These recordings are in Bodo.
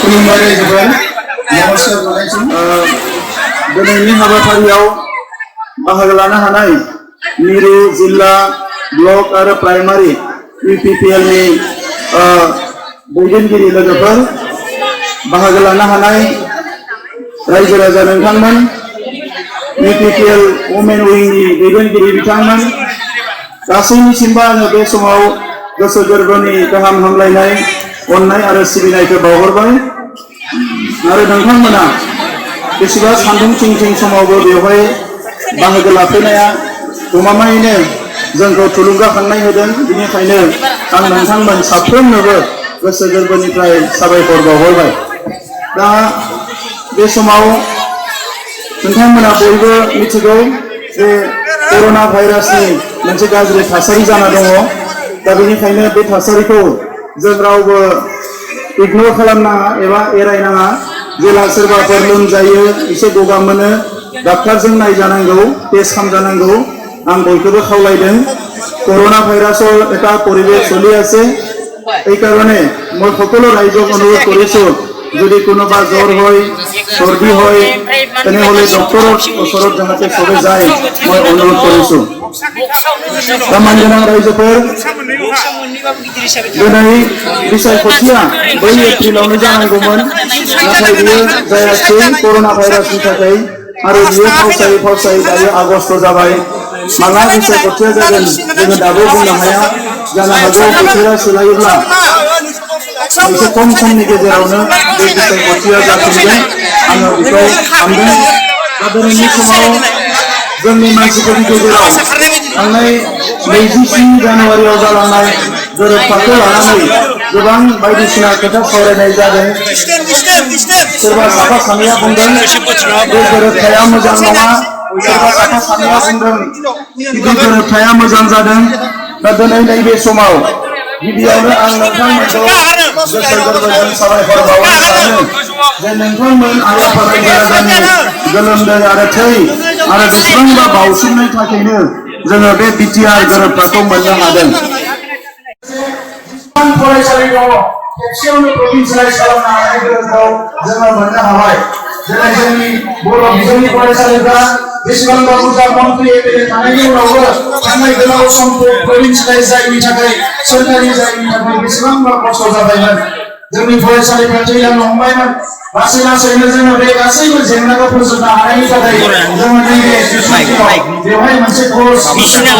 खुलुमबाय रायजोफोर नमस्कार बानायसुं दिनैनि हाबाफारियाव बाहागो लानो हानाय मिरु जिल्ला ब्लक आरो प्राइमारि UPPL नि दैदेनगिरि लोगोफोर बाहागो लानो हानाय रायजो राजा नोंथांमोन UPPL वुमेन विंगनि दैदेनगिरि बिथांमोन गासैनिसिमबो आङो बे समाव गोसो गोरबोनि गाहाम हामलायनाय अननाय आरो सिबिनायखौ बावहरबाय आरो नोंथांमोना बेसेबा सान्दुं थिं समावबो बेवहाय बाहागो लाफैनाया गमामायैनो जोंखौ थुलुंगाखांनाय होदों बेनिखायनो आं नोंथांमोन साफ्रोमनोबो गोसो गोरबोनिफ्राय साबायखर बावहरबाय दा बे समाव नोंथांमोना बयबो मिथिगौ जे कर'ना भाइरासनि मोनसे गाज्रि थासारि जाना दङ दा बेनिखायनो बे थासारिखौ जों रावबो इगनर खालामनाङा एबा एरायनाङा जेला सोरबाफोर लोमजायो एसे गगा मोनो डाक्टारजों नायजानांगौ टेस्ट खालामजानांगौ आं बयखौबो खावलायदों করোনা ভাইরাসৰ এটা পৰিৱেশ চলি আছে এই কাৰণে মই সকলো ৰাইজক অনুৰোধ কৰিছো যদি কোনোবা জ্বৰ হয় সৰ্দি হয় তেনেহলে ডক্টৰৰ ওচৰত যাতে সবে যায় মই অনুৰোধ কৰিছো Taman-taman रायजोफोर दिनै बिसायख'थिया 2 एप्रिलावनो जानांगौमोन नाथाय बियो जायासै कर'ना भाइरासनि थाखाय आरो बियो फावसायै दायो आगस्ट जाबाय माला बिसायख'थिया जागोन जोङो दाबो बुंनो हाया जानो हागौ बोथोरा सोलायोब्ला एसे खम समनि गेजेरावनो बे बिसायख'थिया जाफिनगोन आङो बेखौ सानदों दा दिनैनि समाव जोंनि मानसिफोरनि गेजेराव थांनाय 23 जानुवारियाव जालांनाय गोरोबथाखौ लानानै गोबां बायदिसिना खोथा सावरायनाय जादों सोरबा साफा सानैया बुंदों बे गोरोबथाया मोजां नङा सोरबा साफा सानैया बुंदों बे गोरोबथाया मोजां जादों दा दिनै नैबे समाव गिबियावनो आं नोंथांमोनखौ गोसो गोरबोजों साबायखर बावनो सानो जे नोंथांमोन आइ आफा रायजो राजानि गोलोमदै आरो थै आरो बेसेबांबा बावसोमनाय थाखायनो जोङो बे बिटिआर गोरोबथाखौ मोननो हादों फरायसालि दङ खेबसेयावनो प्रभिन्सियेलाइज खालामनो हानाय गोहोखौ जोङो मोननो हाबाय जेरै जोंनि बर' बिजोंनि फरायसालिफ्रा बेसेबांबा बुरजा मन्थ्रि एमएलए थानायनि उनावबो थांनाय गोलाव समखौ प्रभिन्सियेलाइज जायैनि थाखाय सोरखारि जायैनि थाखाय बेसेबांबा खस्थ' जाबायमोन जोंनि फरायसालिफ्रा थैलांनो हमबायमोन लासै लासैनो जोङो बे गासैबो जेंनाखौ फोजोबनो हानायनि थाखाय जोङो नैबे बेवहाय मोनसे कर्स जोङो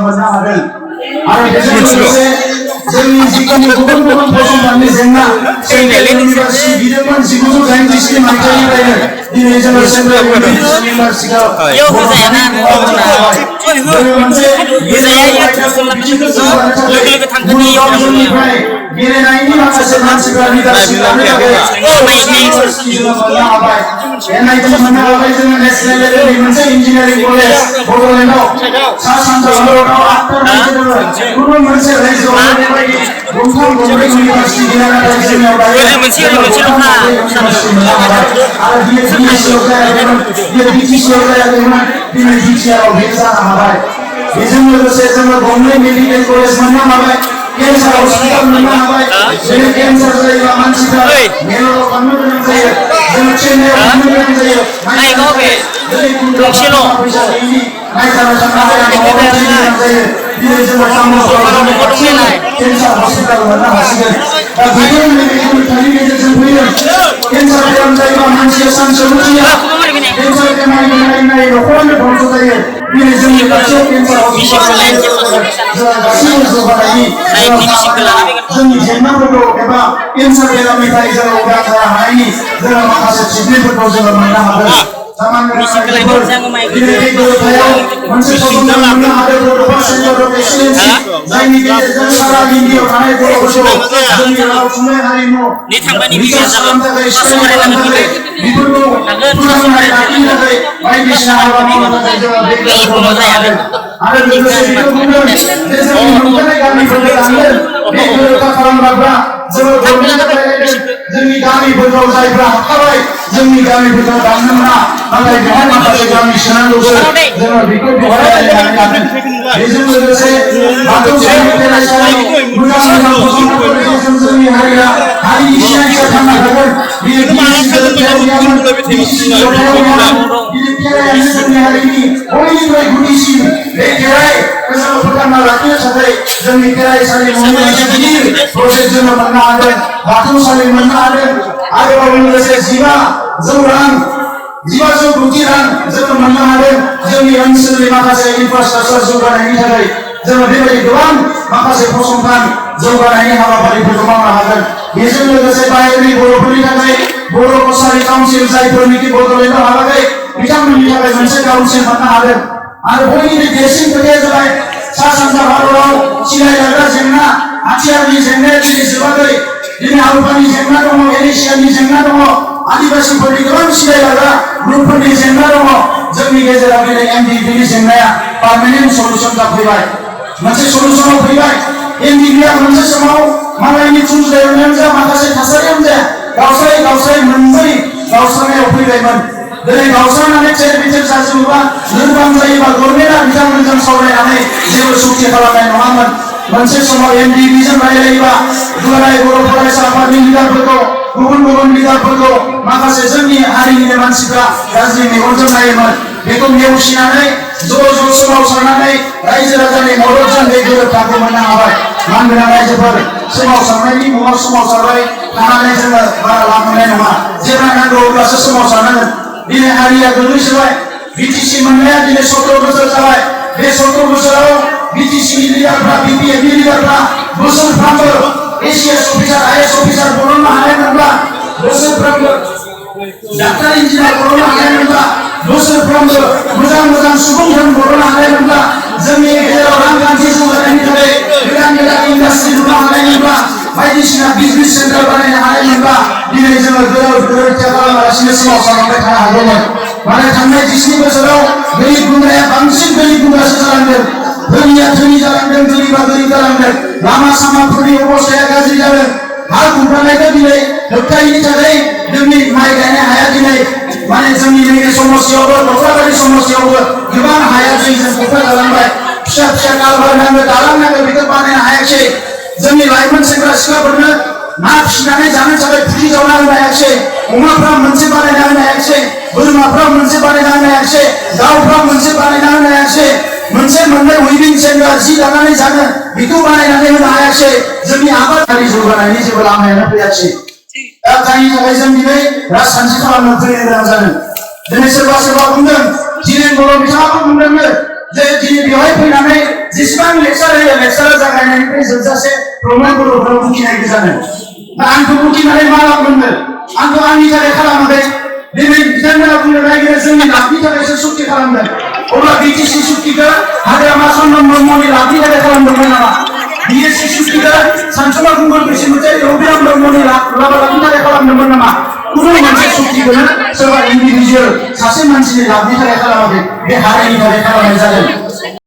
मोननो हादों आरो बेजों लोगोसे जोंनि जिखुनु गुबुन गुबुन फसंथाननि जेंना सेन्ट्रेल इउनिभार्सिटि बिदोंमोन 1983 मायथाइनिफ्रायनो दिनै जोङो सेन्ट्रेल इउनिभार्सिटियाव मोनसे गेलेनायनि माखासे मानसिफ्रा लिडारशिप लानो थाखाय मोननो हाबाय एनआइटि मोननो हाबाय जोङो नेशनेल लेभेलनि मोनसे इन्जिनियारिं कलेज बड'लेण्डआव सा सानजा भारतआव 8 गुबुन मोनसे रायजोआव बेबायदि गंथाम गंब्रै इउनिभार्सिटि गैया नाथाय जोंनियाव दायो आरो बियो बिटिसिआव जायाखैमोन दिनै बिटिआरआव बेयो जानो हाबाय बेजों लोगोसे जोङो गंनै मेडिकेल कलेज मोननो हाबाय कैंसर हस्पिटाल मोननो हाबाय जेरै कैंसर जायोब्ला मानसिफ्रा मेलराव थांनो गोनां जायो जोङो चेन्नाइआव थांनो गोनां जायो फैसा गैयिनि नायजानो थांनो गोनां जायो दिनै जोङो कैंसर हस्पिटाल मोननो हासिगोन दा बेफोर नैबेनि गेजेरजों फैयो कैंसर बेराम जायोब्ला मानसिया सानसेयावनो थैया कैंसर बेमार नायै न'खरानो धंस जायो दिनै जोंनि खाथियाव कैंसर हस्पिटाल जोंहा गासैबो जौगानायनि जोंनि जेंनाफोरखौ एबा कैंसर बेरामनिफ्राय जोङो उदां जानो हानायनि जोङो माखासे ट्रिटमेन्टफोरखौ जोङो मोननो हादों दिनै बे गोरोबथायाव मोनसे फसंथान मोननो हादों बड'फा सेन्टार अफ एक्सिलेन्सि जायनि गेजेरजों सारा इन्डियायाव थानाय बर'फोरखौ जोंनि राव थुनलाइ हारिमु रिसार्च खालामनो थाखाय स्टाडि खालामनो थाखाय बेफोरखौ फोरोंनाय लाखिनो थाखाय बायदिसिना हाबा मावनो थाखाय जोङो बे गोरोबथाखौ मोननो हादों आरो लोगोसे बेखौ बुंदों जे जोंनि मोनथाय गामिफोरखौ दानगोन बे गोरोबथा खालामग्राफ्रा जोङो गभर्नमेन्टजों रायज्लायदों जोंनि गामिफोरखौ जायफ्रा हाबखाबाय जोंनि गामिफोरखौ दाननो मोना नाथाय बेवहाय माखासे गामि सोनांगौबो जोङो बेखौ बेवहाय रायज्लायनानै लागोन बेजों लोगोसे बाथौ धोरोम फरायसालि मोजां फसंथानफोरनि गेजेरजों जोंनि हारिया हारिनि सिनायथिया थांना थागोन जोंनि हारिनि बयनिख्रुइ गुदिसिन बे खेराइ फोरबोखौ फोथांना लाखिनो थाखाय जोंनि खेराइसालिमानि मोनसे गिदिर प्रजेक्ट जोङो मोननो हादों, बाथौसालि मोननो हादों, आरोबाव लोगोसे 15,000 रां जोङो मोननो हादों जोंनि ओनसोलनि माखासे इनफ्रास्ट्राक्चार जौगानायनि थाखाय जोङो बेबायदि गोबां माखासे फसंथान जौगानायनि हाबाफारिफोरखौ मावनो हागोन। बेजों लोगोसे बाहेरनि बर'फोरनि थाखाय बर' कसारि काउन्सिल जायफोरनिखि बड'लेण्डआव हाबाखै बिथांमोननि थाखाय मोनसे काउन्सिल मोननो हादों। आरो बयनिख्रुइ देरसिन खोथाया जाबाय सा सानजा भारतआव सिलाइ लाग्रा जेंना, हाथियारनि जेंनाया दिनै जोबाखै। दिनै आउटानि जेंना दङ, एशियानि जेंना दङ, आदिबासिफोरनि गोबां सिलाइ लाग्रा ग्रुपफोरनि जेंना दङ। जोंनि गेजेराव दिनै एमडिपिनि जेंनाया पार्मानेन्ट सलुसन जाफैबाय, मोनसे सलुसनाव फैबाय। एमडिपिआ मोनसे समाव मालायनि थुनज्लायावनो जा माखासे थासारियावनो जा गावस्राय मोननै गावस्रानायाव फैबायमोन। दिनै गावस्रानानै थेर बिथेर जाजोबोबा लोरबां जायोबा गभर्नमेन्टआ बिथांमोनजों सावरायनानै जेबो सुक्ति खालामनाय नङामोन। मोनसे समाव एमडिपिजों रायलायोबा दुलाराय बर' फरायसा आफादनि लिडारफोरखौ, गुबुन लिडारफोरखौ माखासे जोंनि हारिनि मानसिफ्रा गाज्रि मेगनजों नायोमोन। बेखौ नेवसिनानै ज' सोमावसारनानै रायजो राजानि मददजों बे गोरोबथाखौ मोननो हाबाय। मानगोनां रायजोफोर, सोमावसारनायनि मुङाव सोमावसारबाय थानानै जोङो बारा लाब मोननाय नङा। जेब्ला नांगौ अब्लासो सोमावसारनांगोन। दिनै हारिया गोग्लैसोबाय। बिटिसि मोननाया दिनै 17 बोसोर जाबाय। बे 17 बोसोराव बिटिसिनि लिडारफ्रा, बिपिएफनि लिडारफ्रा बोसोरफ्रामबो एसिएस अफिसार, आइएस अफिसार बरननो हानायमोनब्ला, बोसोरफ्रामबो डाक्टार इन्जिनियार बरननो हानायमोनब्ला, बोसोरफ्रामबो मोजां सुबुंफोर बरननो हानायमोनब्ला, जोंनि गेजेराव रांखान्थि जौगानायनि थाखाय गोदान इन्डास्ट्रि लुनो हानायमोनब्ला, बायदिसिना बिजनेस सेन्टार बानायनो हानायमोनब्ला दिनै जोङो गोरोबथा खालामालासिनो सोमावसारलांबाय थानो हागौमोन। माने थांनाय 19 बोसोराव गोरिब गुन्द्राया बांसिन गोरिब गुन्द्रासो जालांदों। धोनिया धोनि जालांदों, गोरिबा गोरिब जालांदों। लामा सामाफोरनि अबस्थाया गाज्रि जादों। हा खुरखानायखौ दिनै होबथायैनि थाखाय जोंनि माइ गायनाय हाया दिनै माने जोंनि नैबे समस्यायावबो, कक्राझारनि समस्यायावबो गोबां हाया दैजों खहा जालांबाय। फिसा कालभार नांगौ, दालां नांगौ, बेखौ बानायनो हायाखिसै। जोंनि लाइमोन सेंग्रा सिख्लाफोरनो ना फिसिनानै जानो थाखाय फुख्रि जावना होनो हायाखिसै। अमाफ्रा मोनसे बानायना होनो हायाखिसै। बोरमाफ्रा मोनसे बानायना होनो हायाखिसै। दाउफ्रा मोनसे बानायना होनो हायाखिसै। मोनसे मोननै उइभिं सेन्टार जि दानानै जानो बेखौ बानायनानै होनो हायाखिसै। जोंनि आबादारि जौगानायनि जेबो लामायानो फैयाखिसै। दा जायनि थाखाय जों दिनै राजखान्थि खालामनो फैनो गोनां जादों। दिनै सोरबा बुंदों, दिनै बर' बिथाङाबो बुंदोंनो जे दिनै बेवहाय फैनानै जेसेबां लेक्सार होयो, लेक्सारा जागायनायनिफ्राय जोबजासे प्रमद बर'फोराव बुखिनाय जादों। दा आंखौ बुखिनानै मा लाब मोननो? आंखौ आंनि थाखाय खालामाखै। दिनै बिथांमोना बुंनो नागिरो जोंनि लाबनि थाखायसो सुक्ति खालामदों। अब्ला बिटिसि सुक्तिखौ हाग्रामा चन्द्र ब्रह्मनि लाबनि थाखाय खालामदोंमोन नामा? बिएससि सुक्तिखौ सानसुमा गंगार बैसोमुतियारि रबिराम ब्रह्मनि लाबनि थाखाय खालामदोंमोन नामा? कुनु मोनसे सुक्तिखौनो सोरबा इन्डिभिजुवेल सासे मानसिनि लाबनि थाखाय खालामाखै। बे हारिनि थाखाय खालामनाय जादों।